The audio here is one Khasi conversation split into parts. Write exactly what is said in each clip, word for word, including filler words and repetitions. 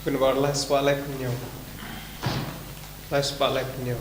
Pynwar lai spah lai phew hynñiew. Lai spah lai phew hynñiew.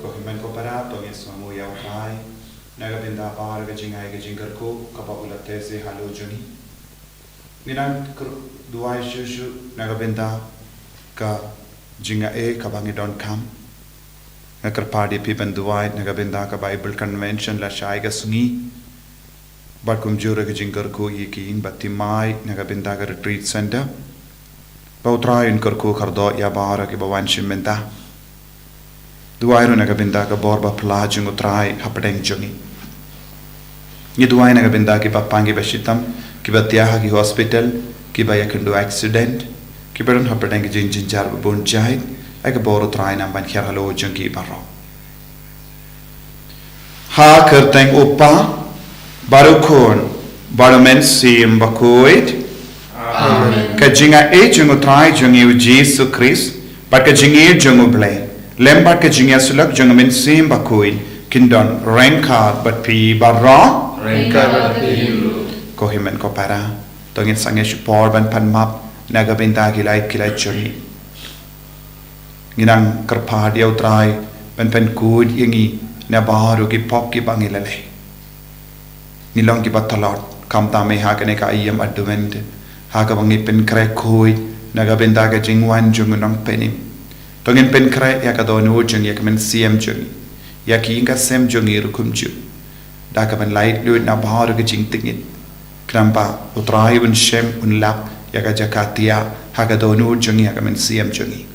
Ko hynmen ko para, to ngin sa nguh ïa U Trai na ka bynta baroh ka jingai ka jingkyrkhu kaba u la teh sha halor jong ngi. Ngi nang kyr-, duwai shuh shuh na ka bynta ka jingai kaba ngi donkam. Nga kyrpad ïa phi ban duwai na ka bynta ka Bible Convention lashai ka sngi. Bad kumjuh ruh ka jingkyrkhu ïa ki ïing baptisma na ka bynta ka Retreat Center. Ba U Trai un kyrkhu kyrdoh ïa baroh kiba wan shim bynta. Duwai ruh na ka bynta ka bor ba pla jong U Trai hapdeng jong ngi. Ngi duwai na ka bynta kiba pang kiba shitom, kiba thiah ha ki hospital, kiba ïakynduh accident, kiba don hapdeng ki jingjynjar ba bun jait, ai ka bor U Trai nang ban hiar halor jong ki baroh. Ha ka kyrteng U Kpa, bad U Khun, bad U Mynsiem Bakhuid. Amen. Ka jingai jong U Trai jong ngi U Jisu Khrist, bad ka jingïeit jong U Blei, lem bad ka jingïasyllok jong U Mynsiem Bakhuid, kin don ryngkat bad phi baroh. Ryngkat bad phi ruh. Ko hynmen ko para, to ngin sangeh shipor ban pan map na ka bynta ki lait ki lait jong ngi. Ngi nang kyrpad ïa U Trai ban pynkhuid ïa ngi na baroh ki pop kiba ngi la leh. Ngi long kiba tlot, khamtam eh ha kane ka aïom Advent, ha kaba ngi pynkhreh khuid na ka bynta ka jingwan jong U Nongpynim. To ngin pynkhreh ïa ka dohnud jong ngi, ïa ka mynsiem jong ngi, ïa ki ïing ka sem jong ngi ruh kumjuh. Da kaban lait lut na baroh ka jingtngit. Khnang ba U Trai un shem un lap ïa ka jaka thiah ha ka dohnud jong ngi, ha ka mynsiem jong ngi.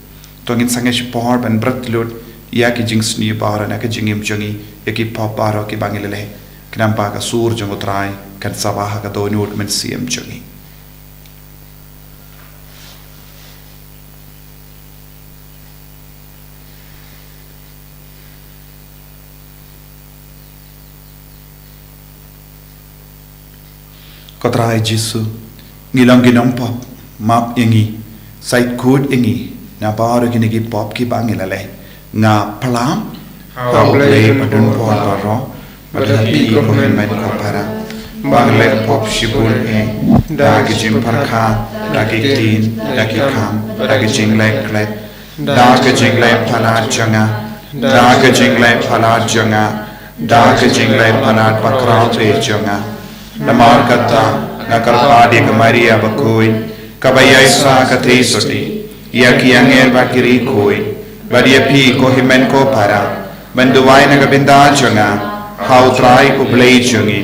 To ngin sangeh shipor ban bret lut ïa ki jingsniew baroh na ka jingim jong ngi, ïa ki pop baroh kiba ngi la leh. Khnang ba ka sur jong U Trai kan sa bah ha ka dohnud ka mynsiem jong ngi. Ko Trai Jisu, ngi long ki nongpop, map ïa ngi, sait khuid ïa ngi na baroh kine ki pop kiba ngi la leh. Nga plam ha U Blei badonbor baroh, bad ha phi ko hynmen ko para, ba nga leh pop shibun eh, da ka jingpyrkhat, da ki ktien, da ki kam, da ka jingleh klet, da ka jingleh palat jong nga, da ka jingleh palat jong nga, da ka jingleh palat bakhraw eh jong nga. Namar kata nga kyrpad ïa ka Maria bakhuid, kaba ïaishah ka theisotti, ïa ki angel bad ki riewkhuid, bad ïa phi ko hynmen ko para, ban duwai na ka bynta jong nga ha U Trai U Blei jong ngi.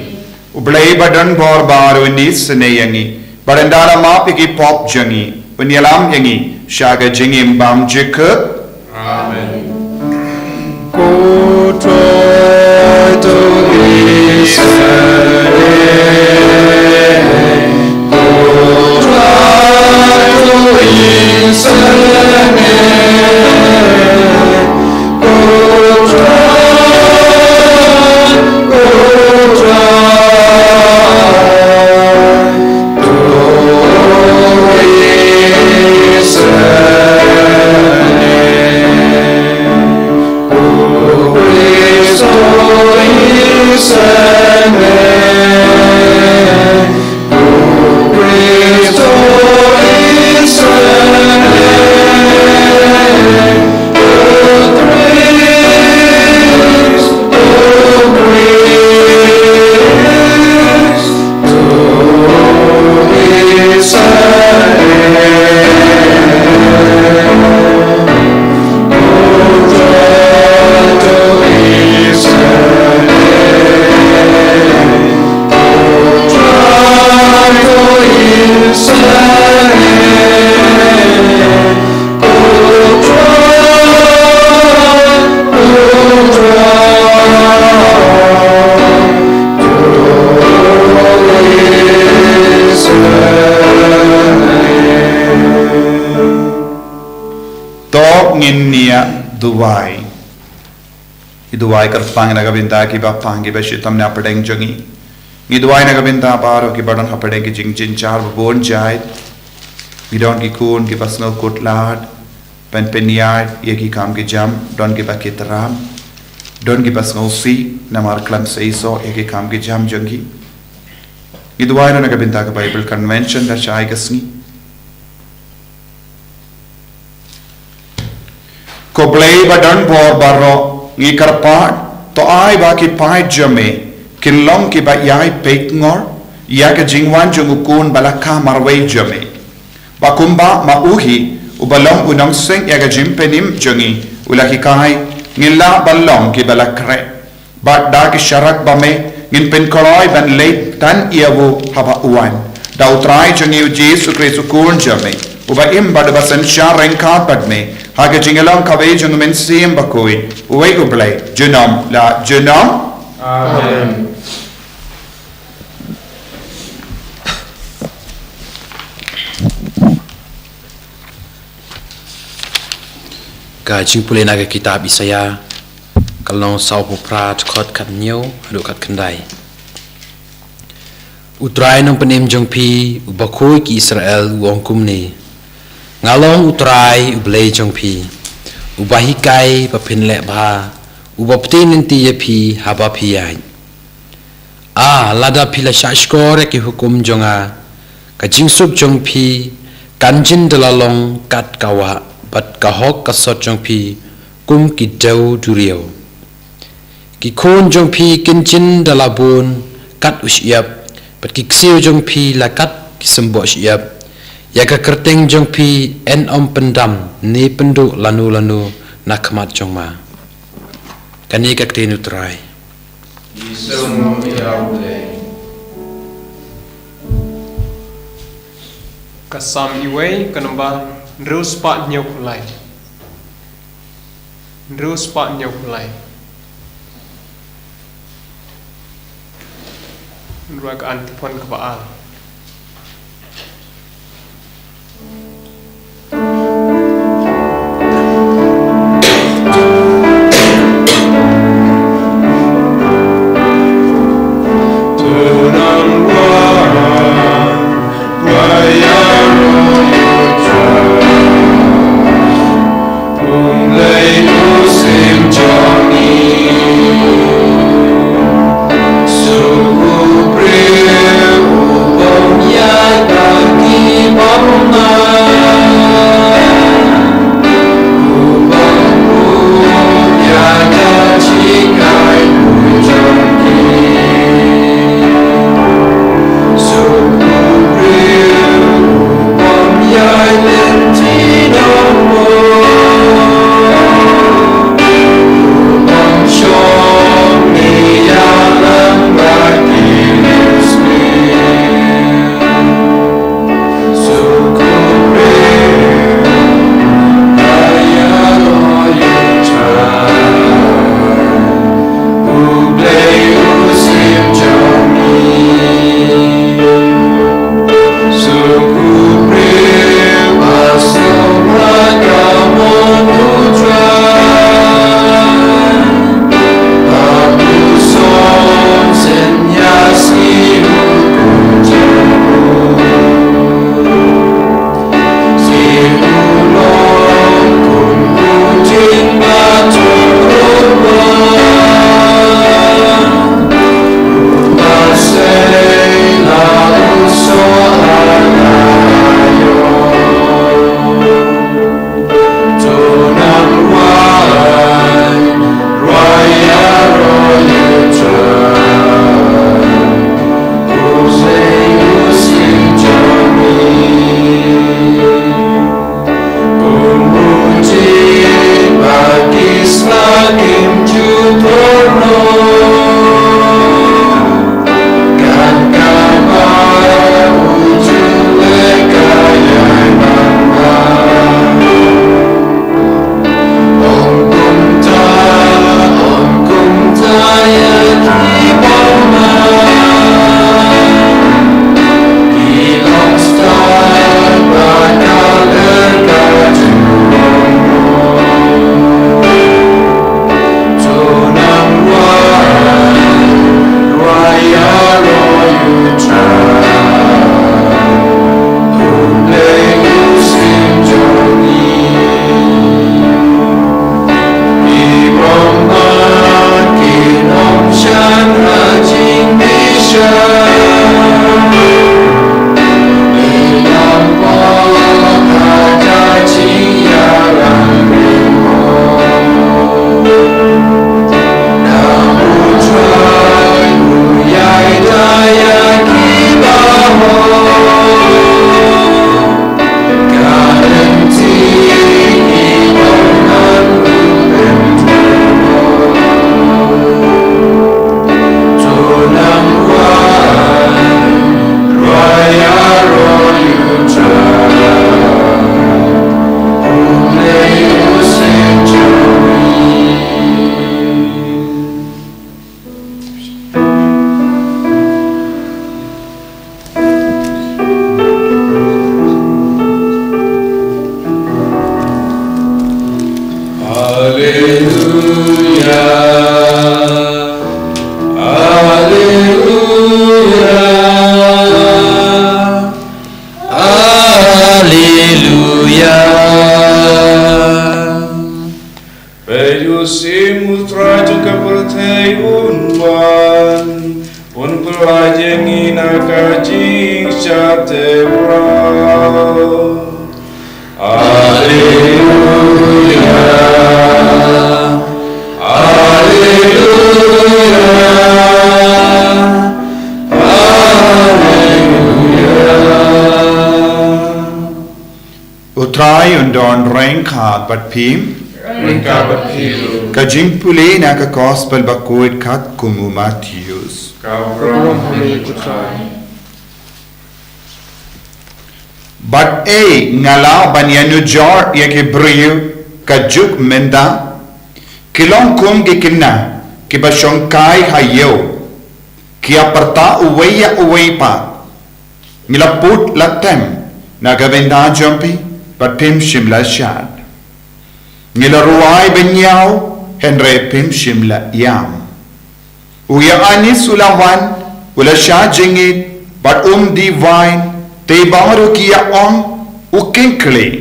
U Blei badonbor baroh un isynei ïa ngi, bad un da la map ïa ki pop jong ngi, un ïalam ïa ngi sha ka jingim bymjukut. Amen. Ko Trai to isynei, ko Trai to isynei, ko Trai, ko Trai to isynei. To ngin ïa duwai. Ngi duwai kyrpang na ka bynta kiba pang kiba shitom na pdeng jong ngi. Ngi duwai na ka bynta baroh kiba don ha pdeng ki jingjynjar ba bun jait. Ngi don ki khun kiba sngewkhuslai ban pynïaid ïa ki kam ki jam, don kiba ki tram, don kiba sngewsih namar khlem seisoh ïa ki kam ki jam jong ki. Ngi duwai na ka bynta ka Bible Convention da shai ka sngi. Ko Blei ba don bor baroh, ngi kyrpad, to ai ba ki paid jong me kin long kiba ïai peit ngor ïa ka jingwan jong u Khun ba la kha marwei jong me. Ba kumba ma u hi uba long u nongseng ïa ka jingpynim jong ngi, u la hikai, ngin lah ban long kiba la khreh. Bad da ki sharak ba me ngin pynkloi ban leit tang ïa u haba u wan. Da u Trai jong ngi u Jisu Khrist u Khun jong me, uba im bad uba synshar ryngkat bad me ha ka jingïalong kawei jong u Mynsiem Bakhuid, uwei u Blei, junom la junom. Amen. Ka jingpule na ka kitab Isaïah, ka lynnong sawphew phra, dkhot khathynñiew haduh khatkhyndai. U Trai nongpynim jong phi, uba khuid ki Israel, u ong kumne: Nga long u Trai u Blei jong phi, uba hikai ba phin leh bha, uba pynti lynti ïa phi haba phi ïaid. A, lada phi la shahshkor ïa ki hukum jong nga, ka jingsuk jong phi kan jin da la long kat ka wah, bad ka hok ka sot jong phi kum ki dew duriaw. Ki khun jong phi kin jin da la bun kat u shyiap, bad ki ksiew jong phi la kat ki symboh shyiap. Ïa ka kyrteng jong phi yn ym pyndam ne pynduh lano lano na khmat jong ma. Kane ka ktien u Trai. Ka Salm iwei, ka nombar hynriew spah hynñiew phew lai. Hynriew spah hynñiew phew lai. Hynriew ka antiphon kaba ar. Jing sha te bro. Alleluia. Alleluia. Alleluia. U Trai un don ryngkat bad phi. Ryngkat bad phi. Ka jingpule na ka Gospel bakhuid katkum u Mathaios. Ka burom ha me ko Trai. Bad ei nga lah ban ïanujor ïa ki briew ka juk mynta, ki long kum ki khynnah kiba shongkai ha ïew, ki ïa pyrta uwei ïa uwei pat, ngi la put la tem na ka bynta jong phi, bad phim shym la shad. Ngi la rwai ban ïaw, hynrei phim shym la ïam. U Ïoannis u la wan, u la shah jingit, bad um die wain, te baroh ki ïa ong, u kheiñ khlieh.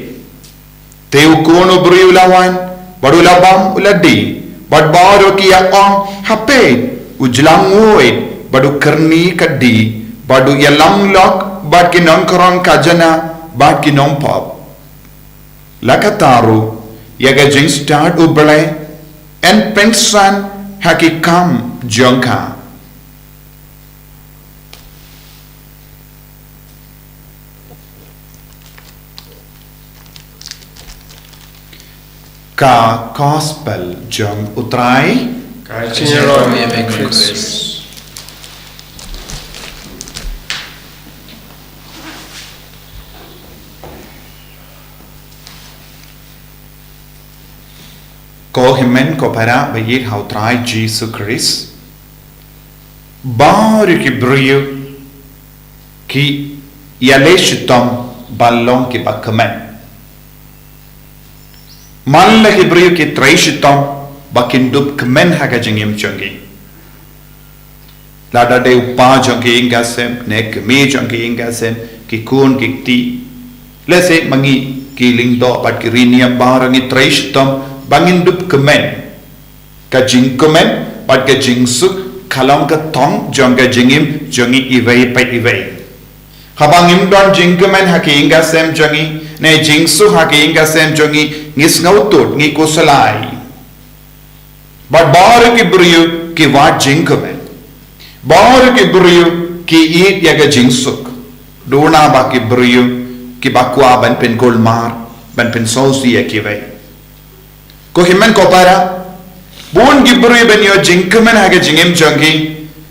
Te u Khun u briew u la wan, bad u la bam u la die, bad baroh ki ïa ong, ha peit, u jlang nguid, bad u kyrni ka die, bad u ïalam lok bad ki nongkhrong khajana, bad ki nongpop. La kata ruh, ïa ka jingstad U Blei, yn pynsan ha ki kam jong ka. Ka Gospel jong U Trai. Ka jingïaroh ïa me Khrist. Ko hynmen ko para ba ïeit ha U Trai Jisu Khrist. Baroh ki briew ki ïaleh shitom ban long kiba kmen. Man la ki briew ki trei shitom ba kin dup kmen ha ka jingim jong ki. Lada dei u pa jong ki ïing ka sem, ne kmie jong ki ïing ka sem, ki khun ki kti. Lehse ma ngi ki lyngdoh bad ki rynïeng baroh ngi trei shitom ba ngin dup kmen. Ka jingkmen bad ka jingsuk ka long ka thong jong ka jingim jong ngi iwei pa iwei. Haba ngim don jingkmen ha ki ïing ka sem jong ngi, ne jingsuk ha ki ïing ka sem jong ngi, ngi sngewthuh, ngi khuslai. Bad baroh ki briew ki wad jingkmen. Baroh ki briew ki ïeit ïa ka jingsuk. Duna ba ki briew kiba kwah ban pynkulmar, ban pynsngewsih ïa kiwei. Ko hynmen ko para, bun ki briew ban ïoh jingkmen ha ka jingim jong ki,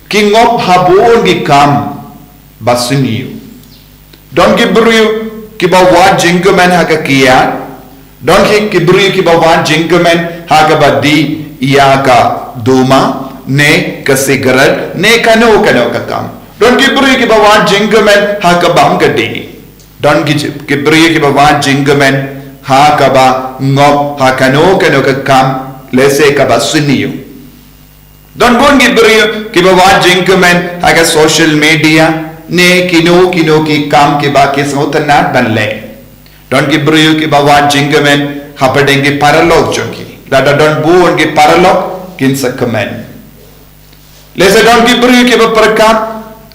ki ngop ha bun ki kam ba sniew. Don ki briew kiba wad jingkmen ha ka kiad, don ki, ki briew kiba wad jingkmen ha kaba dih ïa ka duma, ne ka sigaret, ne kano kano ka kam. Don ki briew kiba wad jingkmen ha ka bam ka dih. Don ki, ki briew kiba wad jingkmen ha kaba ngop ha kano kano ka kam, lehse kaba sniew. Don bun ki briew kiba wad jingkmen ha ka social media, ne kino kino ki kam kiba ki sngewtynnat ban leh. Don ki briew kiba wad jingkmen hapdeng ki paralok jong ki. Lada don bun ki paralok kin sa kmen. Lehse don ki briew kiba pyrkhat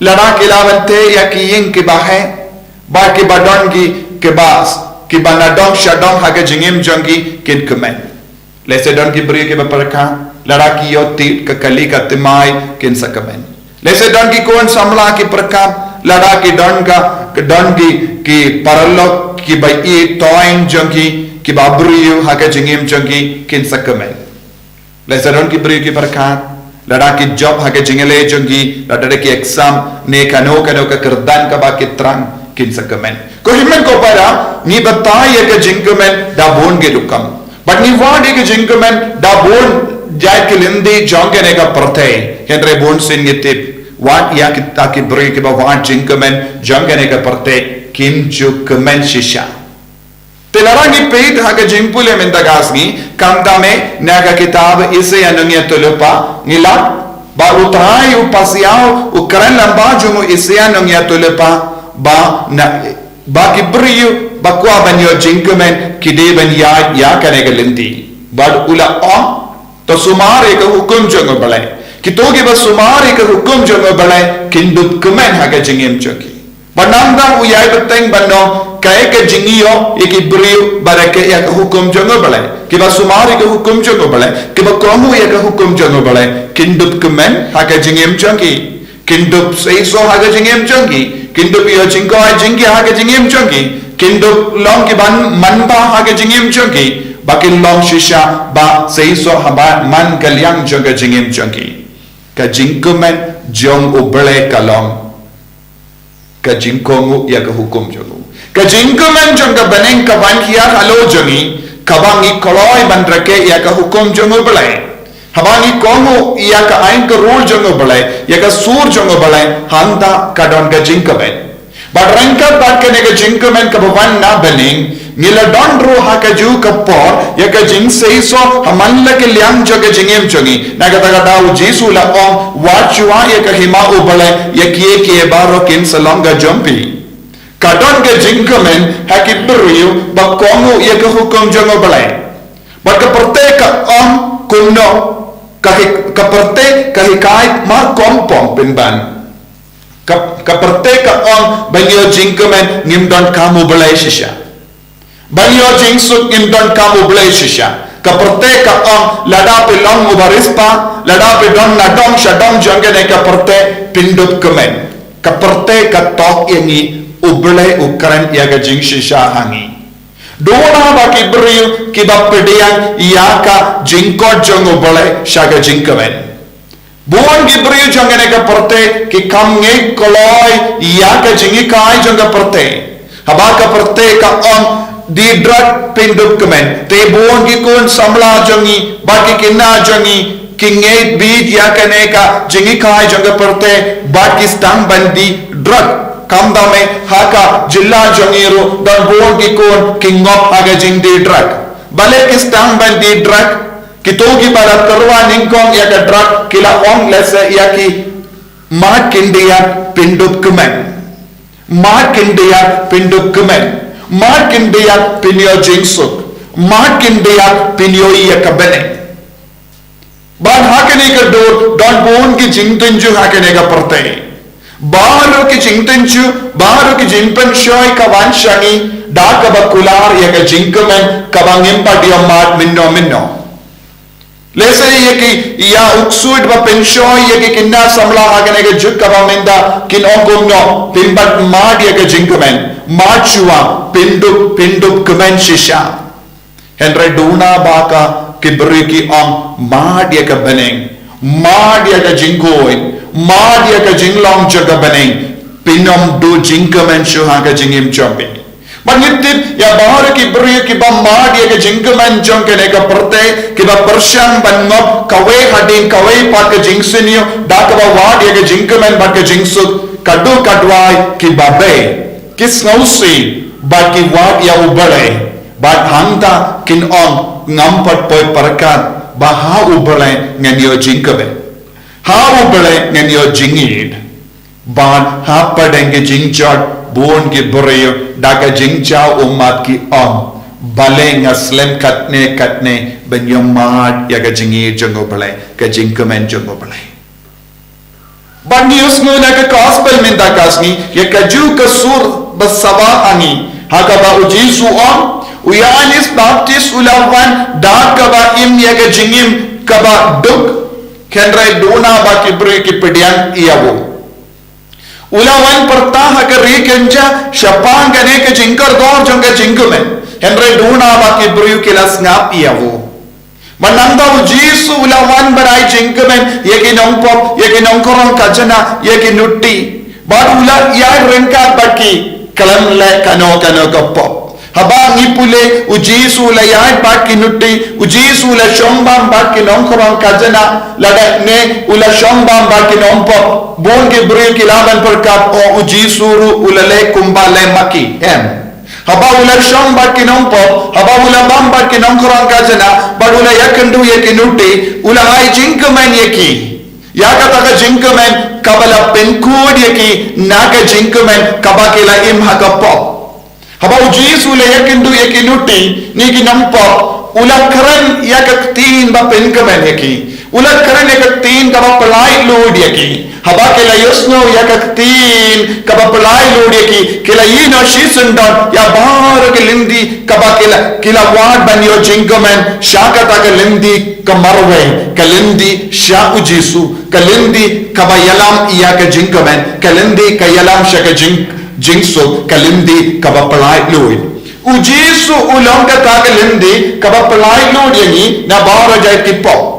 lada ki la ban tei ïa ki ïing kiba heh, bad kiba don ki, kiba, kiba na dong sha dong ha ka jingim jong ki kin kmen. Lehse don ki briew kiba pyrkhat lada ki ïoh thied ka kali ka thymmai kin sa kmen. Lehse don ki khun samla ki pyrkhat lada ki don ka, ki don ki, ki paralok kiba ïeit toiñ jong ki, kiba briew ha ka jingim jong ki kin sa kmen. Lehse don ki briew ki pyrkhat lada ki jop ha ka jingïaleh jong ki, lada ki exam, ne kano kano ka kyrdan kaba ki thrang, kin sa kmen. Ko hynmen ko para, ngi batai ïa ka jingkmen da bun ki rukom. Bad ngi wad ïa ka jingkmen da bun jait ki lynti jong kane ka pyrthei. Hynrei bunsien ngi tip, wat ïa kita ki briew kiba wad jingkmen jong kane ka pyrthei kim ju kmen shisha. Te lada ngi peit ha ka jingpule mynta ka sngi, khamtam eh na ka kitab Isaïah nongïathuhlypa, ngi lap ba U Trai u pasiaw, u kren lyngba jong u Isaïah nongïathuhlypa, ba na, ba ki briew ba kwah ban ïoh jingkmen ki dei ban ïaid ïa kane ka lynti. Bad u la ong, to sumar ïa ka hukum jong U Blei. Kito kiba sumar ïa ka hukum jong U Blei kin dup kmen ha ka jingim jong ki. Bad nangta u ïai bteng ban ong, kaei ka jingïoh ïa ki briew ba rakhe ïa ka hukum jong U Blei, kiba sumar ïa ka hukum jong U Blei, kiba kohnguh ïa ka hukum jong U Blei, kin dup kmen ha ka jingim jong ki. Kin dup seisoh ha ka jingim jong ki. Kin dup ïoh jingkoit jingkhiah ha ka jingim jong ki. Kin dup long kiban manbha ha ka jingim jong ki. Ba kin long shisha ba seisoh ha ba man ka liang jong ka jingim jong ki. Ka jingkmen jong U Blei ka long ka jingkohnguh ïa ka hukum jong u. Ka jingkmen jong ka bneng ka ban hiar halor jong ngi, kaba ngi kloi ban rakhe ïa ka hukum jong U Blei. Haba ngi kohnguh ïa ka aiñ ka rul jong U Blei, ïa ka sur jong U Blei, hangta ka don ka jingkmen. Bad ryngkat bad kane ka jingkmen kaba wan na bneng, ngi la don ruh ha kajuh ka por ïa ka jingseisoh ha man la ka liang jong ka jingim jong ngi. Na kata ka daw U Jisu u la ong, wat shuwa ïa ka hima U Blei, ïa kiei kiei baroh kin sa long ka jong phi. Ka don ka jingkmen ha ki briew ba kohnguh ïa ka hukum jong U Blei. Bad ka pyrthei ka ong kumno, ka hi-, ka pyrthei ka hikai mar kongpong pynban. Ka, ka pyrthei ka ong ban ïoh jingkmen ngim donkam U Blei shisha. Ban ïoh jingsuk ngim donkam U Blei shisha. Ka pyrthei ka ong lada phi long uba riewspah, lada phi don na dong sha dong jong kane ka pyrthei phin dup kmen. Ka pyrthei ka tok ïa ngi, U Blei u kren ïa ka jingshisha ha ngi. Duna ba ki briew kiba pdiang ïa ka jingkoit jong U Blei sha ka jingkmen. Bun ki briew jong kane ka pyrthei ki kam ngeit kloi ïa ka jinghikai jong ka pyrthei. Haba ka pyrthei ka ong die drug phin dup kmen, te bun ki khun samla jong ngi bad ki khynnah jong ngi ki ngeit bit ïa kane ka jinghikai jong ka pyrthei bad ki sdang ban die drug. Khamtam eh ha ka jylla jong ngi ruh don bun ki khun ki ngop ha ka jingdie drug. Balei ki sdang ban die drug? Kito kiba la tyrwa nyngkong ïa ka drug ki la ong lehse ïa ki, mad khyndiat phin dup kmen. Mad khyndiat phin dup kmen. Mad khyndiat phin ïoh jingsuk. Mad khyndiat phin ïohi ïa ka bneng. Bad ha kane ka dur don bun ki jingtynjuh ha kane ka pyrthei. Baroh ki jingtynjuh, baroh ki jingpynshoi ka wan sha ngi da kaba kular ïa ka jingkmen kaba ngim pat ïoh mad mynno mynno. Lehse ïa ki ïa u ksuid ba pynshoi ïa ki khynnah samla ha kane ka juk kaba mynta kin ong kumno, phim pat mad ïa ka jingkmen. Mad shuwa, phin dup, phin dup kmen shisha. Hynrei duna ba ka ki briew ki ong mad ïa ka bneng, mad ïa ka jingkhuid, mad ïa ka jinglong jong ka bneng, phin ym duh jingkmen shuh ha ka jingim jong phi. Bad ngi tip ïa baroh ki briew kiba mad ïa ka jingkmen jong kane ka pyrthei, kiba pyrshang ban ngop kawei hadien kawei pat ka jingsniew da kaba wad ïa ka jingkmen bad ka jingsuk, ka duh ka duwai kiba bei. Ki sngewsih bad ki wad ïa U Blei. Bad hangta kin ong, ngam pat poi pyrkhat ba ha U Blei ngan ïoh jingkmen. Ha U Blei ngan ïoh jingïeid. Bad hapdeng ki jingjot bun ki briew da ka jingjaw ummat ki ong, balei nga slem katne katne ban ïoh mad ïa ka jingïeid jong U Blei, ka jingkmen jong U Blei. Bad ngi ïohsngew na ka gospel mynta ka sngi ïa kajuh ka sur ba sawar ha ngi, ha kaba U Jisu u ong, u Ïoannis Baptist u la wan da kaba im ïa ka jingim kaba duk, hynrei duna ba ki briew ki pdiang ïa u. U la wan pyrta ha ka ri kynja shaphang kane ka jingkordor jong ka jingkmen, hynrei duna ba ki briew ki la sngap ïa u. Bad nangta U Jisu u la wan ban ai jingkmen ïa ki nongpop, ïa ki nongkhrong khajna, ïa ki nuti. Bad u la ïaid ryngkat bad ki khlem leh kano kano ka pop. Haba ngi pule, U Jisu u la ïaid bad ki nuti, U Jisu u la shong bam bad ki nongkhrong khajna, lada ne u la shong bam bad ki nongpop, bun ki briew ki lah ban pyrkhat, o, U Jisu ruh u la leh kumba leh ma ki, em. Haba u la shong bad ki nongpop, haba u la bam bad ki nongkhrong khajna, bad u la ïakynduh ïa ki nuti, u la ai jingkmen ïa ki. Ïa kata ka jingkmen kaba la pynkhuid ïa ki na ka jingkmen kaba ki la im ha ka pop. Haba U Jisu u la ïakynduh ïa ki nuti ne ki nongpop, u la kren ïa ka ktien ba pynkmen ïa ki. U la kren ïa ka ktien kaba pyllait luid ïa ki. Haba ki la ïohsngew ïa ka ktien kaba pyllait luid ïa ki, ki la ïehnoh shisyndon ïa baroh ki lynti kaba ki la, ki la wad ban ïoh jingkmen sha kata ka lynti ka marwei, ka lynti sha u Jisu, ka lynti kaba ïalam ïa ka jingkmen, ka lynti ka ïalam sha ka jing, jingsuk, ka lynti kaba pyllait luid. U Jisu u long kata ka lynti kaba pyllait luid ïa ngi na baroh jait ki pop.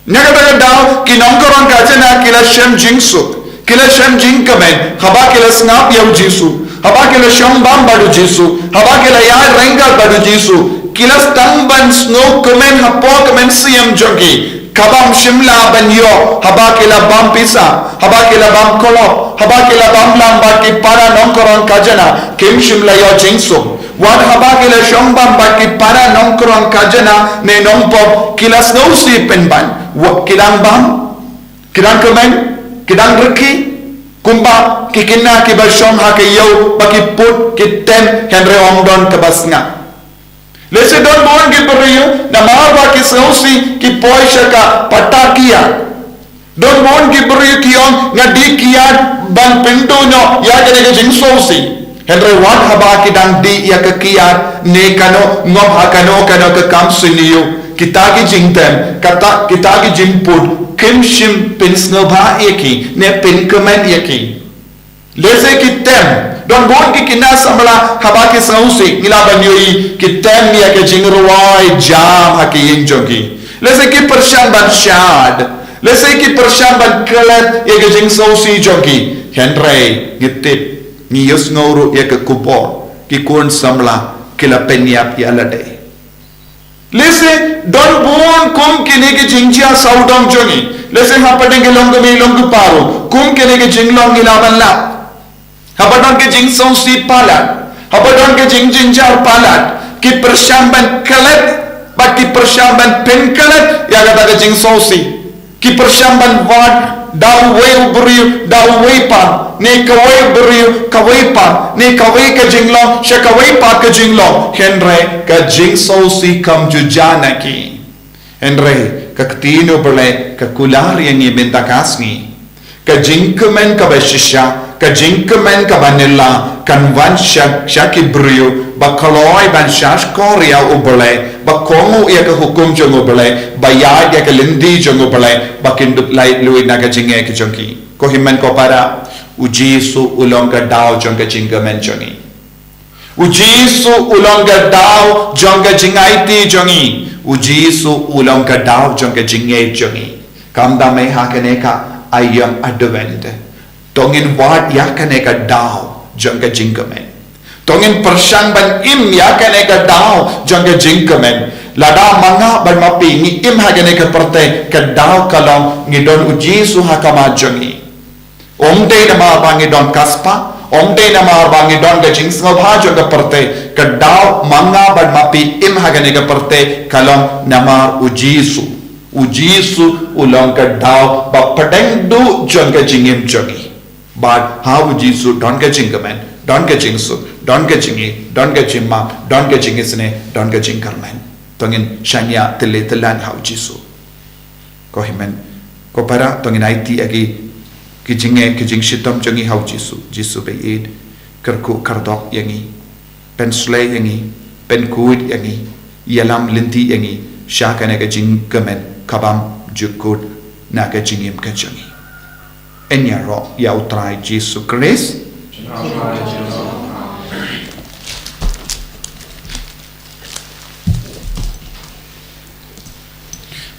Na kata ka daw, ki nongkren khajna ki la shem jingsuk, ki la shem jingkmen haba ki la sngap ïa u Jisu, haba ki la shong bam bad u Jisu, haba ki la ïaid ryngkat bad u Jisu, ki la sdang ban sngewkmen hapoh ka mynsiem jong ki, kaba ym shym lah ban ïoh haba ki la bam pisa, haba ki la bam klop, haba ki la bam lang bad ki para nongkren khajna, kim shym la ïoh jingsuk. Wat haba ki la shong bam bad ki para nongkren khajna ne nongpop, ki la sngewsih pynban. Wat ki dang bam, ki dang kmen, ki dang rkhie, kumba ki khynnah kiba shong ha ka ïew ba ki put, ki tem, hynrei ym don kaba sngap. Lehse don bun ki briew namar ba ki sngewsih ki poi sha ka pata kiad. Don bun ki briew ki ong, nga dei kiad ban pynduh noh ïa kane ka jingsngewsih. Hynrei wat haba ki dang dih ïa ka kiad ne kano, ngop ha kano kano ka kam sniew, kita ki jingtem, kata, kita ki jingput kim shym pynsngewbha ïa ki ne pynkmen ïa ki. Lehse ki tem, don bun ki khynnah samla haba ki sngewsih, ngi lah ban ïohi ki tem ïa ka jingrwai jam ha ki ïing jong ki. Lehse ki pyrshang ban shad, lehse ki pyrshang ban klet ïa ka jingsngewsih jong ki. Hynrei ngi tip, ngi ïohsngew ruh ïa ka khubor, ki khun samla ki la pynïap ïa lade. Lehse don bun kum kine ki jingjia sawdong jong ngi. Lehse hapdeng ki longkmie longkpa ruh, kum kine ki jinglong ngi lah ban lap. Haba don ki jingsngewsih palat, haba don ki jingjynjar palat, ki pyrshang ban klet bad ki pyrshang ban pynklet ïa kata ka jingsngewsih. Ki pyrshang ban wad da uwei u briew, da uwei pa, ne kawei u briew, kawei pa, ne kawei ka jinglong sha kawei pat ka jinglong. Hynrei ka jingsngewsih kam ju jia na ki. Hynrei ka ktien U Blei ka kular ïa ngi mynta ka sngi. Ka jingkmen kaba shisha, ka jingkmen kaba nylla kan wan sha, sha ki briew ba kloi ban shahshkor ïa U Blei, ba kohnguh ïa ka hukum jong U Blei, ba ïaid ïa ka lynti jong U Blei, ba kin dup lait luid na ka jingngeit ka jong ki. Ko hynmen ko para, u Jisu u long ka daw jong ka jingkmen jong ngi. U Jisu u long ka daw jong ka jingaiti jong ngi. U Jisu u long ka daw jong ka jingngeit jong ngi. Kumta mynta ha kane ka aïom Advent, to ngin wad ïa kane ka daw jong ka jingkmen. To ngin pyrshang ban im ïa kane ka daw jong ka jingkmen. Lada ma nga bad ma phi ngi im ha kane ka pyrthei, ka daw ka long ngi don u Jisu ha khmat jong ngi. Ym dei namar ba ngi don ka spah, ym dei namar ba ngi don ka jingsngewbha jong ka pyrthei, ka daw ma nga bad ma phi im ha kane ka pyrthei ka long namar u Jisu. U Jisu u long ka daw ba pdeng duh jong ka jingim jong ngi. Bad ha u Jisu don ka jingkmen, don ka jingsuk, don ka jingïeit, don ka jingmap, don ka jingisynei, don ka jingkyrmen. To ngin shaniah tylli tyllan ha u Jisu. Ko hynmen ko para, to ngin aiti ïa ki, ki jingngeit, ki jingshitom jong ngi ha u Jisu. Jisu ba ïeit, kyrkhu kyrdok ïa ngi, pynshlei ïa ngi, pynkhuid ïa ngi, ïalam lynti ïa ngi sha kane ka jingkmen ka bym jukut na ka jingim ka jong ngi. Yn ïaroh ïa u Trai Jisu Khrist.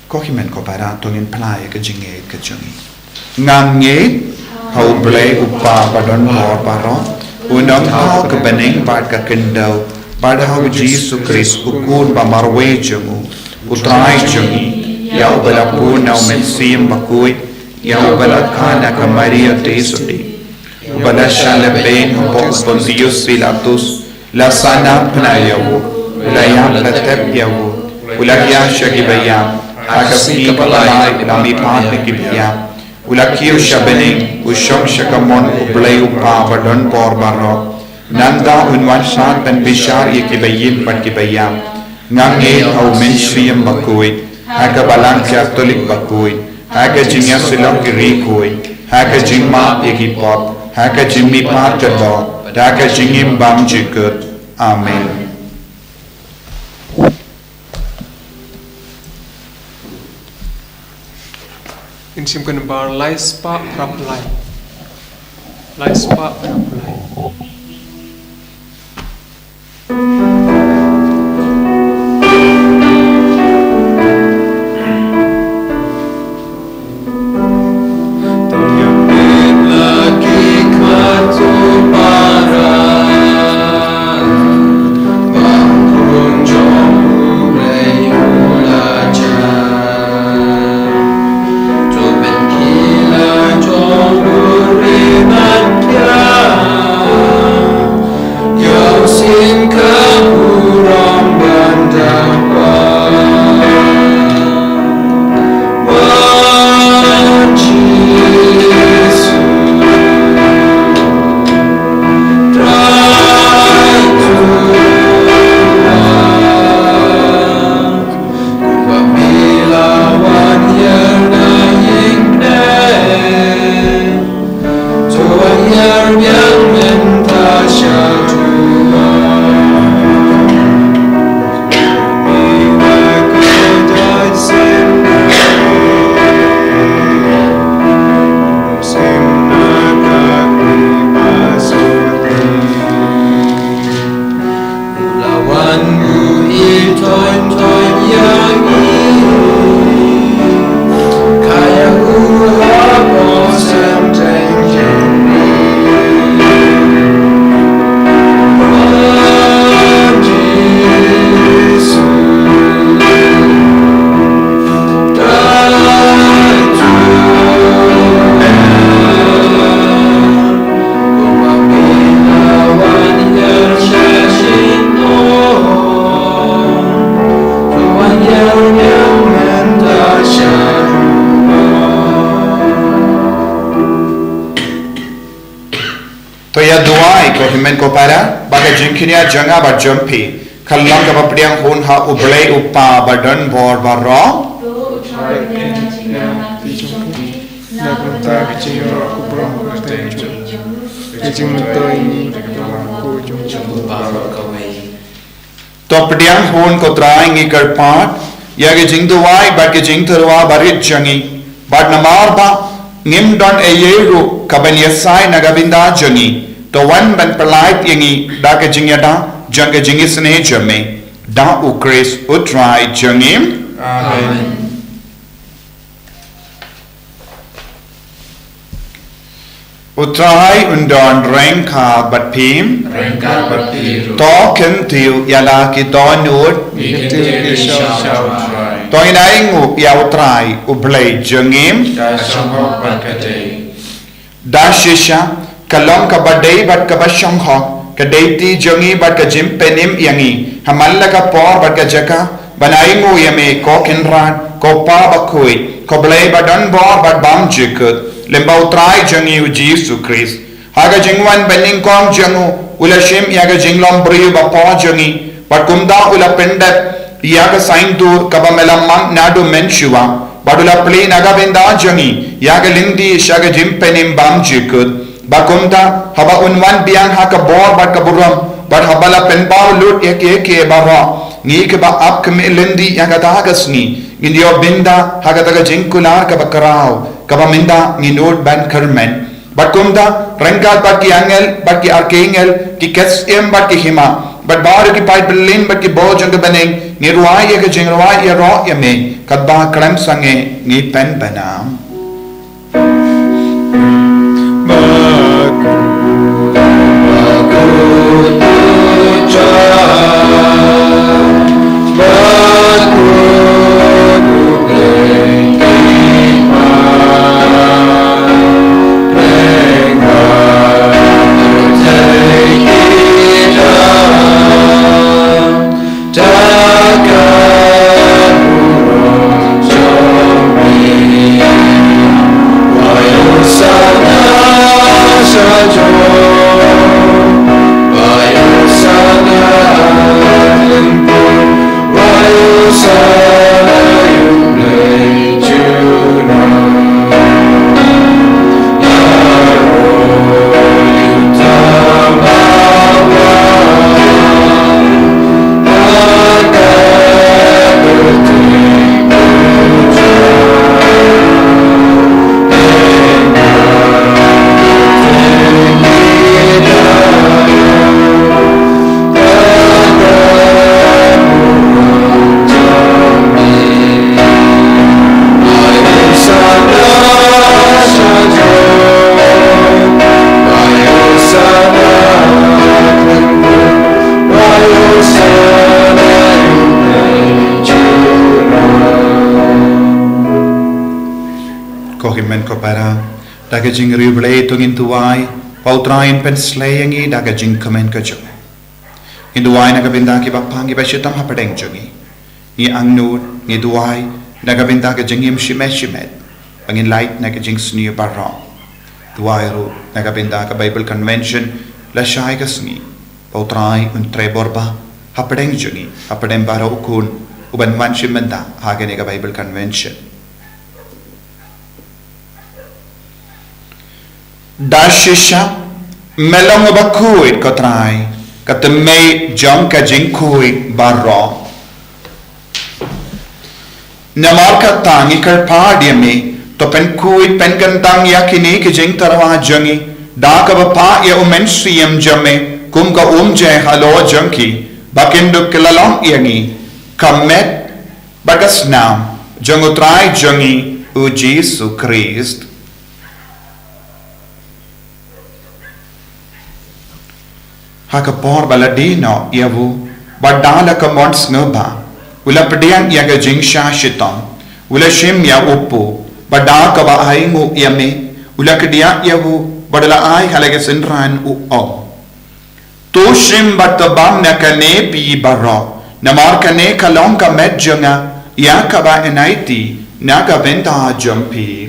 Ko hynmen ko para, to ngin phla ïa ka jingngeit ka jong ngi. Nga ngeit ha u Blei u Kpa badonbor baroh, u nongthaw ka bneng bad ka khyndew, bad ha u Jisu Khrist u Khun ba marwei jong u, u Trai jong ngi, ïa uba la bun na u Mynsiem Bakhuid, ïa uba la kha na ka Maria Theisotti, uba la shah lehbeiñ hapoh u Pontius Pilatus, la sahnarphna ïa u, u la ïap, la tep ïa u, u la hiar sha kiba ïap, ha ka sngi kaba lai u la mihpat na kiba ïap, u la kiew sha bneng, u shong sha kamon u Blei u Kpa badonbor baroh. Nangta un wan shat ban bishar ïa kiba im bad kiba ïap. Nga ngeit ha u Mynsiem Bakhuid, ha ka Balang Katholik bakhuid, ha ka jingïasyllok ki riewkhuid, ha ka jingmap ïa ki pop, ha ka jingmihpat ka doh, ha ka jingim bymjukut. Amen. Ngin shim kynmaw lai spah phra lai. Lai spah phra lai. To ïa duwai ko hynmen ko para, ba ka jingkñia jong nga bad jong phi kan long kaba pdiang hun ha U Blei U Kpa ba don bor baroh. To U Trai, pdiang jingkñia ha ki jong phi, na ka bynta ka jingïaroh u burom kyrteng jong u, ka jingmyntoi ïa ngi da ka bynta ka jong U Baroh kawei. To pdiang hun ko Trai, ngi kyrpad ïa ka jingduwai bad ka jingtyrwa barit jong ngi, bad namar ba ngim don ei ei ruh kaban ïasai na ka bynta jong ngi, to wan ban pyllait ïa ngi da ka jingïada jong ka jingisynei jong me, da U Khrist U Trai jong ngi. Amen. U Trai un don ryngkat bad phi. Ryngkat bad phi ruh. To kyntiew ïa la ki dohnud. Ngi kyntiew ki sha U Trai. To ngin ainguh ïa U Trai U Blei jong ngi. Ka shonghok bad ka dei. Da shisha ka long kaba dei bad kaba shonghok ka duty jong ngi bad ka jingpynim ïa ngi ha man la ka por bad ka jaka ban ainguh ïa me ko Kynrad, ko Pa bakhuid, ko Blei ba don bor bad bymjukut, lem bad U Trai jong ngi U Jisu Khrist. Ha ka jingwan banyngkong jong u, u la shim ïa ka jinglong briew ba poh jong ngi, bad kumta u la pyndep ïa ka saiñdur kaba me la mang naduh mynshuwa, bad u la plie na ka bynta jong ngi ïa ka lynti sha ka jingpynim bymjukut. Bad kumta haba un wan biang ha ka bor bad ka burom, bad haba la pynpaw lut ïa kiei kiei baroh, ngi kiba ap khmih lynti ïa kata ka sngi ngin ïoh bynta ha kata ka jingkular kaba khraw kaba mynta ngin nud ban kyrmen. Bad kumta ryngkat bad ki angel bad ki archangel, ki ksiem bad ki hima, bad baroh ki paid byllien bad ki bor jong ka bneng, ngi rwai ïa ka jingrwai ïaroh ïa me, katba khlem sangeh ngi pynbna. Para, da ka jingriewblei to ngin duwai ba U Trai un pynslei ïa ngi da ka jingkmen ka jong u. Ngin duwai na ka bynta ki bapang ki bashitom hapdeng jong ngi. Ngi angnud, ngi duwai na ka bynta ka jingim shimet shimet ba ngin lait na ka jingsniew baroh. Duwai ruh na ka bynta ka Bible Convention lashai ka sngi, ba U Trai un trei bor bha hapdeng jong ngi, hapdeng baroh u khun uban wan shim bynta ha kane ka Bible Convention. Da shisha me long uba khuid, ko Trai, ka tymmen jong ka jingkhuid baroh. Namar kata ngi kyrpad ïa me, to pynkhuid pynkyntang ïa kine ki jingtyrwa jong ngi da kaba phah ïa U Mynsiem jong me kum ka umjai halor jong ki, ba kin dup ki la long ïa ngi ka met bad ka snam jong U Trai jong ngi U Jisu Khrist. Ha ka por ba la die noh ïa u, bad da la ka mon sngewbha, u la pdiang ïa ka jingshah shitom, u la shim ïa u pu, bad da kaba ainguh ïa me, u la kdiah ïa u, bad u la ai ha la ka synran, u ong: To shim bad to bam na kane phi baroh, namar kane ka long ka met jong nga, ïa kaba yn aiti na ka bynta jong phi.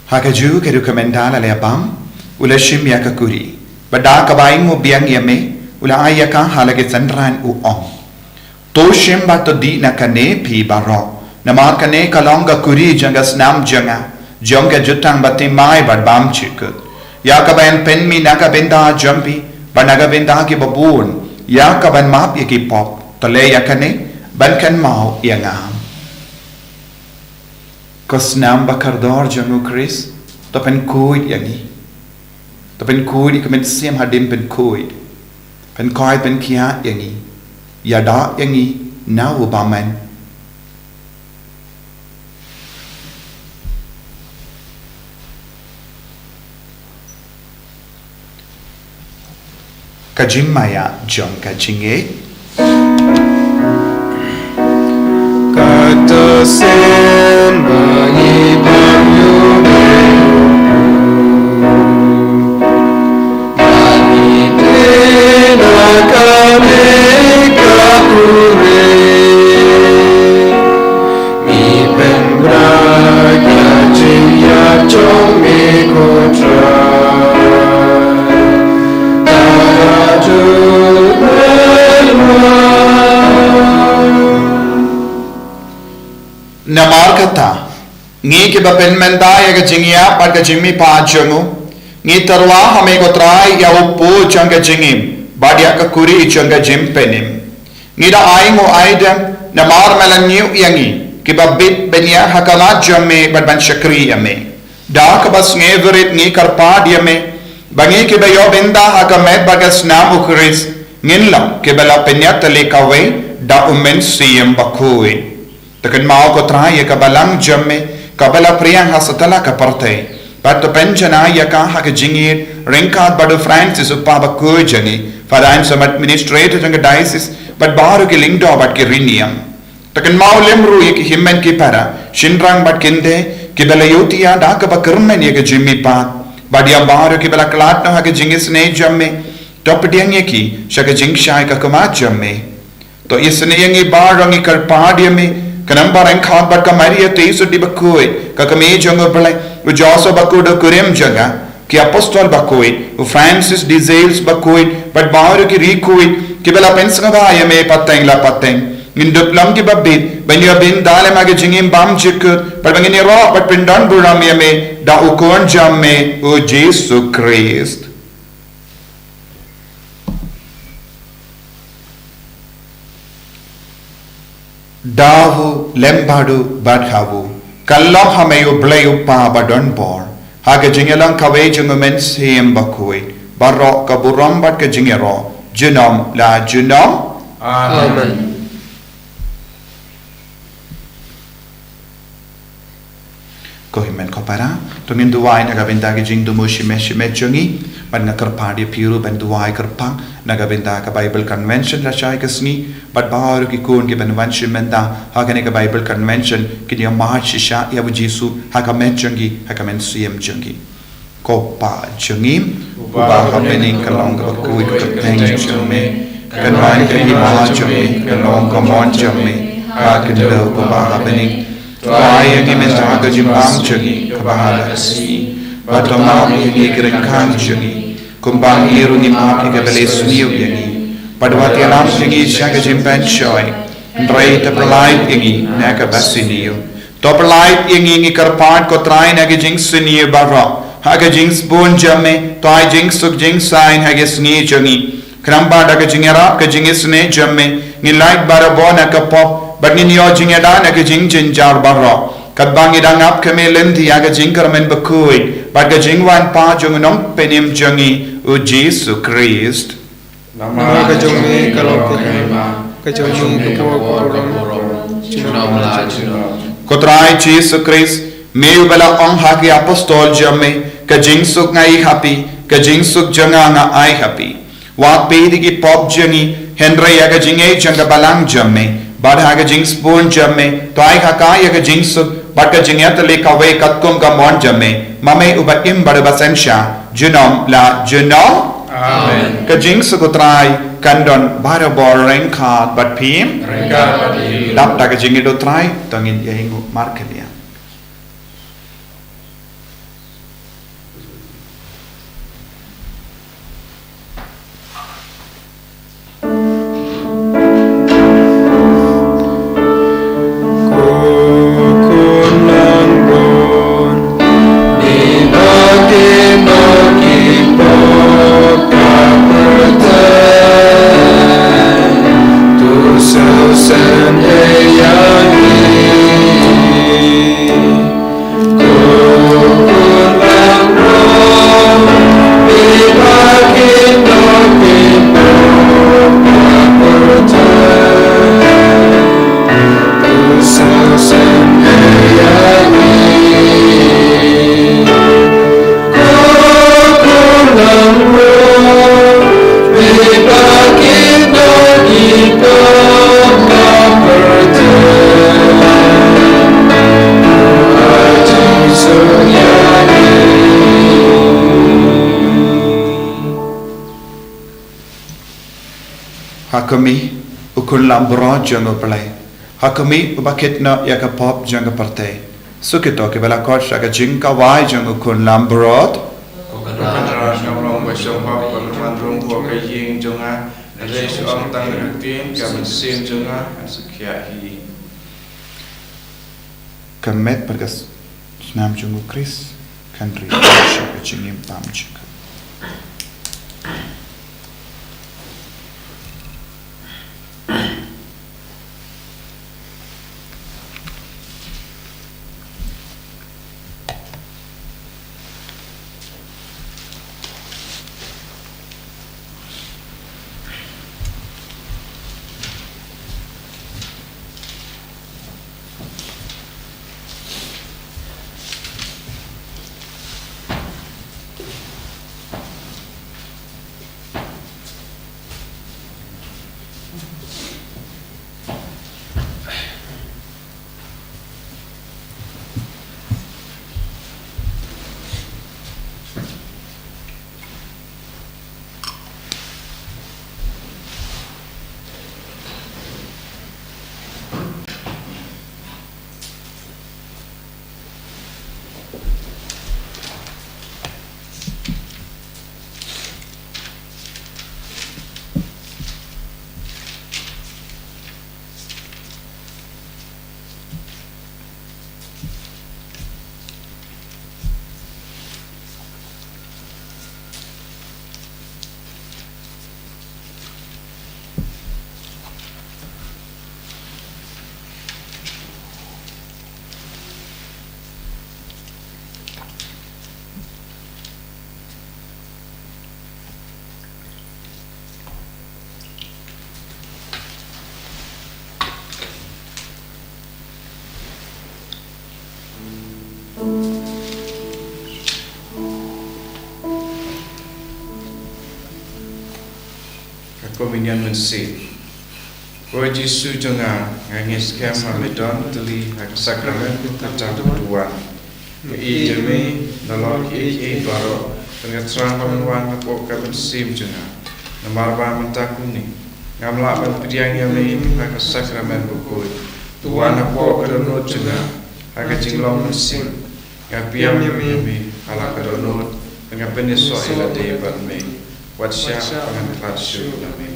Ha kajuh ka rukom, ynda la leh bam, u la shim ïa ka kuri, bad da kaba ainguh biang ïa me, u la ai ïa ka ha la ka synran, u ong: To shim bad to dih na kane phi baroh, namar kane ka long ka kuri jong ka snam jong nga, jong ka jutang bathymmai bad bymjukut, ïa kaba yn pynmih na ka bynta jong phi bad na ka bynta ki babun, ïa kaban map ïa ki pop. To leh ïa kane ban kynmaw ïa nga. Ko snam ba kordor jong U Khrist, to pynkhuid ïa ngi. To pynkhuid ïa ka mynsiem hadien pynkhuid. Pynkhuid, pynkhiah ïa ngi. Ïada ïa ngi na u bymman. Ka jingmaïa jong ka jingngeit. Kato sien ba ngi bam ïa u, ba ngi dih na kane ka kuri. Ngi pynbna ïa ka jingïaid jong me, ko Trai, da ka duwai. Namar kata, ngi kiba pynmynta ïa ka jingïap bad ka jingmihpat jong u, ngi tyrwa ha me, ko Trai, ïa u pu jong ka jingim bad ïa ka kuri jong ka jingpynim. Ngi da ainguh aidem namar me la ñiew ïa ngi kiba bit ban ïaid ha khmat jong me bad ban shakri ïa me. Da kaba sngewrit ngi kyrpad ïa me ba ngi kiba ïoh bynta ha ka met bad ka snam U Khrist, ngin long kiba la pynïatylli kawei da U Mynsiem Bakhuid. To kynmaw, ko Trai, ïa ka balang jong me kaba la pdiang ha satlak ka pyrthei, bad to pynjanai ïa ka ha ka jingïeit ryngkat bad u Francis, u Papa bakhuid jong ngi, Father Anselm, Administrator jong ka Diocese, bad baroh ki lyngdoh bad ki rynïeng. To kynmaw lem ruh ïa ki hynmen ki para, shynrang bad kynthei kiba la ïohthiah da kaba kyrmen ïa ka jingmihpat, bad ïa baroh kiba la khlad noh ha ka jingisynei jong me. To pdiang ïa ki sha ka jingshai ka khmat jong me. To isynei ïa ngi baroh, ngi kyrpad ïa me, ka Nongpynim Bakhuid bad ka Maria Theisotti Bakhuid, ka Kmie jong U Blei, u Joseph Bakhuid u kurim jong nga, ki Apostol Bakhuid, u Francis de Sales Bakhuid, bad baroh ki riewkhuid kiba la pynsngewbha ïa me pateng la pateng. Ngin dup long kiba bit ban ïoh bynta lem ha ka jingim bymjukut, bad ba ngin ïaroh bad pyndonburom ïa me da u Khun jong me, u Jisu Khrist. Da u lem bad u bad ha u, ka long ha me U Blei U Kpa badonbor, ha ka jingïalang kawei jong U Mynsiem Bakhuid, baroh ka burom bad ka jingïaroh junom la junom. Amen. Amen. Ko hynmen ko para, to ngin duwai na ka bynta ki jingthmu shimet shimet jong ngi, bad nga kyrpad ïa phi ruh ban duwai kyrpang na ka bynta ka Bible Convention lashai ka sngi, bad baroh ki khun kiban wan shim bynta ha kane ka Bible Convention, kin ïa mad shisha ïa u Jisu ha ka met jong ki, ha ka mynsiem jong ki. Ko Pa jong ngi, uba ha bneng, ka long kaba khuid ka kyrteng jong me, kan wan ka hima jong me, kan long ka mon jong me ha khyndew kumba ha bneng. To ai ïa ngi mynta ka jingbam jong ngi kaba ha la ka sngi, bad to map ïa ngi ki ryngkang jong ngi, kumba ngi ruh ngi map ïa kiba leh sniew ïa ngi, bad wat ïalam ïa ngi sha ka jingpynshoi, hynrei to pyllait ïa ngi na kaba sniew. To pyllait ïa ngi, ngi kyrpad ko Trai, na ka jingsniew baroh, ha ka jingsbun jong me, to ai jingsuk jingsaiñ ha ka sngi jong ngi. Khnang ba da ka jingïarap ka jingisynei jong me, ngin lait barabor na ka pop, bad ngin ïoh jingïada na ka jingjynjar baroh. Katba ngi dang ap khmih lynti ïa ka jingkyrmen bakhuid bad ka jingwan pat jong u Nongpynim jong ngi, u Jisu Khrist. Namar ka jong me ka long ka hima, ka jong me ka burom, junom la junom. Ko Trai Jisu Khrist, me uba la ong ha ki apostol jong me, ka jingsuk nga ai ha phi, ka jingsuk jong nga nga ai ha phi. Wat peit ïa ki pop jong ngi, hynrei ïa ka jingïeit jong ka balang jong me, bad ha ka jingsbun jong me, to ai ha ka ïa ka jingsuk bad ka jingïatylli kawei katkum ka mon jong me, ma me uba im bad uba synshar, junom la junom. Amen. Ka jingsuk u Trai kan don barabor ryngkat bad phi. Ryngkat bad phi. Dap da ka jingïeit u Trai, to ngin ïa ïnguh markhlieh. Ha khmih, u khun langbrot jong U Blei. Ha khmih, uba kit noh ïa ka pop jong ka pyrthei. Suk ïa kito kiba la khot sha ka jingkawai jong u khun langbrot. Ko Kynrad, nga long ba shong hok ban wan rung hapoh ka ïing jong nga. Hynrei shu ong tang ïa ka ktien, ka mynsiem jong nga kan sa khiah hi. Ka met bad ka s-, snam jong u Khrist kan ri sha ka jingim bymjukut. Komunion mynsiem. Ko Jisu jong nga, nga ngeit skhem ba me don tylli ha ka sakramen kata ka duwan. Nga ïeit ïa me, nalor kiei kiei baroh, bad nga thrang ba men wan hapoh ka mynsiem jong nga. Namar ba mynta kumne, ngam lah ban pdiang ïa me ha ka sakramen bakhuid. To wan hapoh ka dohnud jong nga ha ka jinglong mynsiem. Nga pdiang ïa me ha la ka dohnud, bad nga pynïasoh ïa lade bad me. Wat shah ba ngan khlad shuh na me.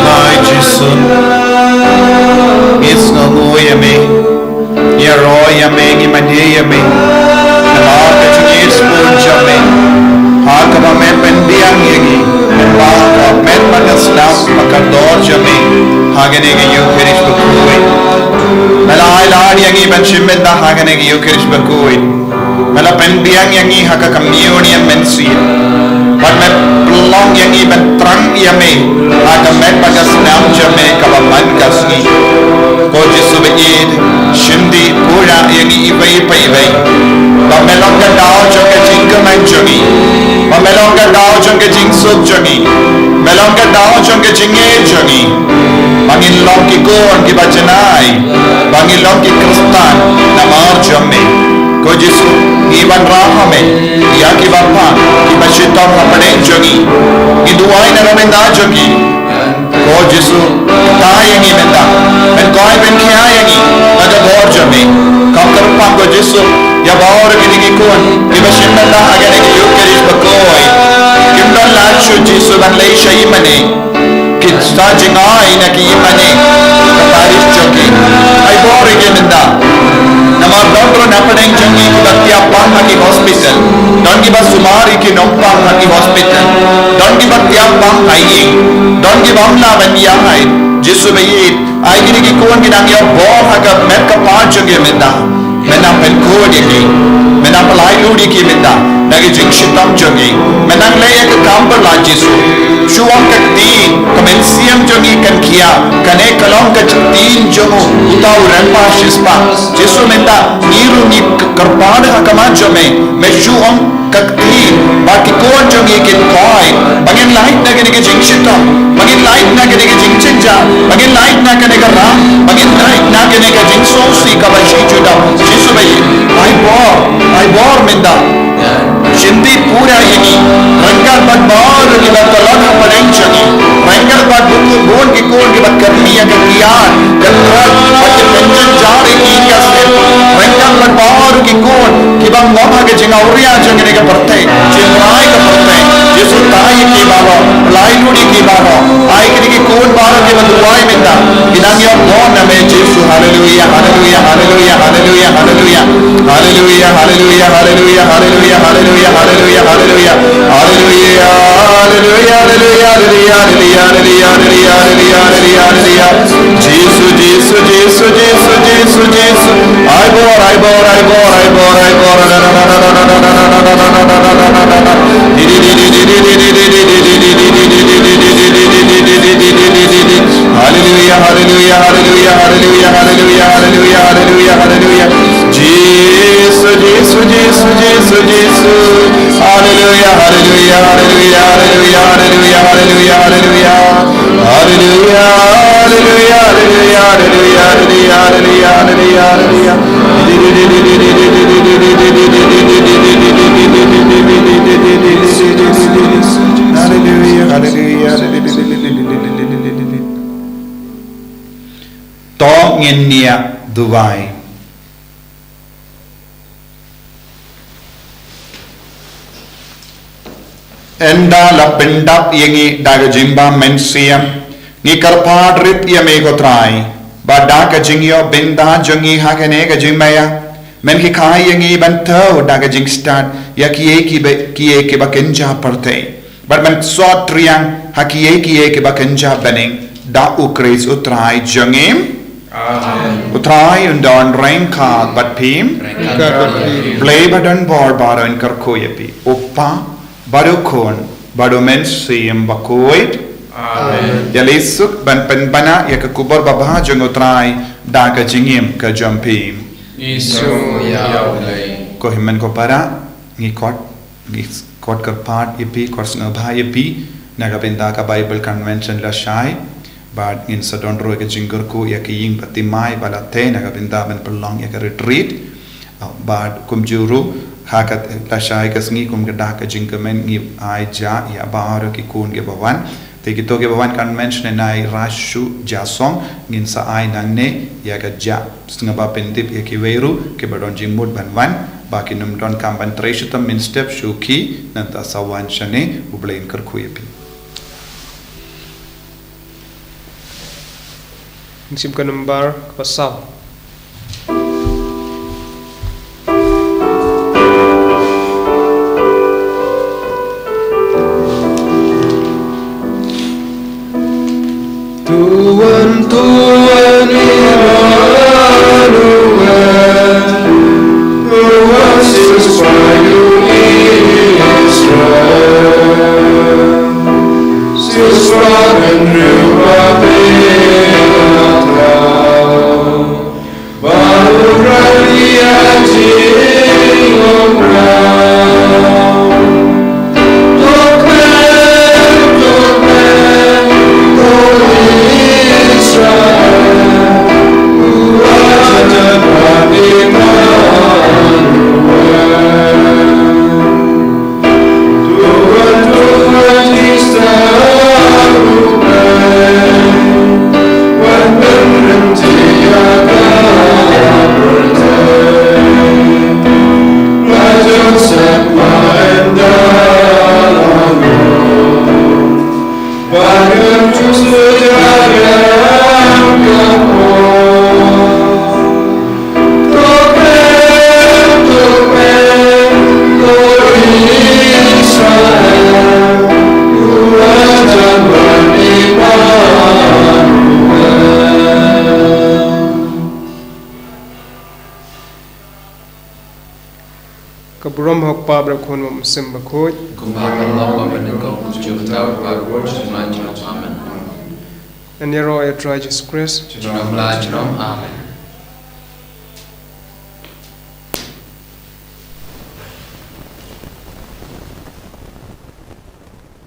Trai Jisu, ngi sngewnguh ïa me, ngi ïaroh ïa me, ngi mane ïa me. Namar ka jingïeit sbun jong me, ha kaba me pynbiang ïa ngi, me pynbiang ïa ngi, me pynbiang ïa ngi, ha kane ka Ïukharist bakhuid. Me la ai lad ïa ngi ban shim bynta ha kane ka Ïukharist bakhuid. Me la pynbiang ïa ngi ha ka communion mynsiem. Bad me pynlong ïa ngi ban thrang ïa me ha ka met bad ka snam jong me kaba man ka sngi. Ko Jisu ba ïeit, shim dih pura ïa ngi iwei pa iwei. Ba me long ka daw jong ka jingkmen jong ngi. Ba me long ka daw jong ka jingsuk jong ngi. Me long ka daw jong ka jingngeit jong ngi. Ba ngin long ki khun kiba janai. Ba ngin long ki Khristan namar jong me. Ko Jisu, ngi wanrah ha me ïa kiba pang, kiba shitom hapdeng jong ngi. Ngi duwai na ka bynta jong ki. Ko Jisu, tai ïa ngi mynta. Men koi, men khia ïa ngi na ka bor jong me. Kham kyrpad ko Jisu ïa baroh kine ki khun kiba shim bynta ha kane ka Ïukharist bakhuid. Kim don lad shuh Jisu ban leit sha ïingmane. Ki sa jingai na ki ïingmane ka parish jong ki. Ai bor ïa ki mynta. Namar don ruh hapdeng jong ngi kiba tiap bam ha ki hospital. Don kiba sumar ïa ki nongpang ha ki hospital. Don kiba tiap bam ha ïing. Don kiba ym lah ban ïaid. Jisu ba ïeit, ai kine ki khun ki dang ïoh bor ha ka met ka phad jong ki mynta. Me nang pynkhuid ïa ki. Me nang pyllait lut ïa ki mynta na ka jingshitom jong ki. Me nang leh ïa ka kam ba la Jisu. Shu ong ka ktien, ka mynsiem jong ngi kan khia. Kane ka long ka ktien jong u, uta u Rangbah shispah. Jisu mynta ngi ruh ngi k-, kyrpad ha khmat jong me. Me shu ong ka ktien, ba ki khun jong ngi kin koi, ba ngin lait na kane ka jingshitom, ba ngin lait na kane ka jingjynjar, ba ngin lait na kane ka ram, ba ngin lait na kane ka jingsngewsih kaba shi juda. Jisu ba ïeit, ai bor, ai bor mynta. Shim dih pura ïa ngi, ryngkat bad baroh kiba tlot hapdeng jong ngi, ryngkat bad bun ki khun kiba kyrmi ïa ka kiad, ka drug, bad ki pynjynjar ïa ki ka sep, ryngkat bad baroh ki khun kiba ngop ha ka jingawria jong kane ka pyrthei, jingrai ka pyrthei. Jisu, tai ïa ki baroh, pyllait lut ïa ki baroh. Ai kine ki khun baroh kiba duwai mynta, ki nang ïoh bor na me Jisu. Haleluia, haleluia, haleluia, haleluia, haleluia. Haleluia, haleluia, haleluia, haleluia, haleluia, haleluia, haleluia. Haleluia, haleluia, haleluia. Jisu, Jisu, Jisu, Jisu, Jisu, Jisu. Ai bor, ai bor, ai bor, ai bor, ai bor. Haleluia, haleluia, haleluia, haleluia, haleluia, haleluia, haleluia, haleluia. Jisu, Jisu, Jisu, Jisu, Jisu. Hallelujah, hallelujah, hallelujah. To ngin ïa duwai. Ynda la pyndap ïa ngi da ka jingbym mynsiem, ngi kyrpad rit ïa me ko Trai, ba da ka jingïoh bynta jong ngi ha kane ka jingmaïa, men hikai ïa ngi ban thew da ka jingstad ïa kiei kiba, kiei kiba kynja pyrthei, bad ban sot triang ha kiei kiei kiba kynja bneng, da U Khrist U Trai jong ngi. Amen. U Trai un don ryngkat bad phi. Ryngkat bad phi. Blei ba don bor baroh un kyrkhu ïa phi. U Kpa bad U Khun bad U Mynsiem Bakhuid. Amen. Ïa leit suk ban pynbna ïa ka khubor babha jong U Trai da ka jingim ka jong phi. Ngi sngew ïa U Blei. Ko hynmen ko para, ngi khot, ngi khot kyrpad ïa phi, khot sngewbha ïa phi na ka bynta ka Bible Convention lashai. Bad ngin sa don ruh ka jingkyrkhu ïa ka ïing baptismal ba la tei na ka bynta ban pynlong ïa ka retreat. Ah, bad kumjuh ruh ha ka lashai ka sngi kum ka dak ka jingkmen ngi ai ja ïa baroh ki khun kiba wan. Te kito kiba wan convention ne nai ruh shu ja song, ngin sa ai nangne ïa ka ja sngewbha pyntip ïa kiwei ruh kiba don jingmut ban wan, ba kin ym donkam ban trei shitom mynstep, shu ki nangta sa wan shane. U Blei un kyrkhu ïa phi. Mynsiem ka nambar kaba saw. Tuhan, Tuhan, Immanuel, who was used by you in Israel, ceasefire and real. Ka burom ha U Kpa bad U Khun bad U Mynsiem Bakhuid. Kumba ka long, kumba ka long, kumjuh kumta, kumba ka long, kumjuh kumta. Amen. Ngan ïaroh ïa U Trai Jisu Khrist. Junom la junom. Amen.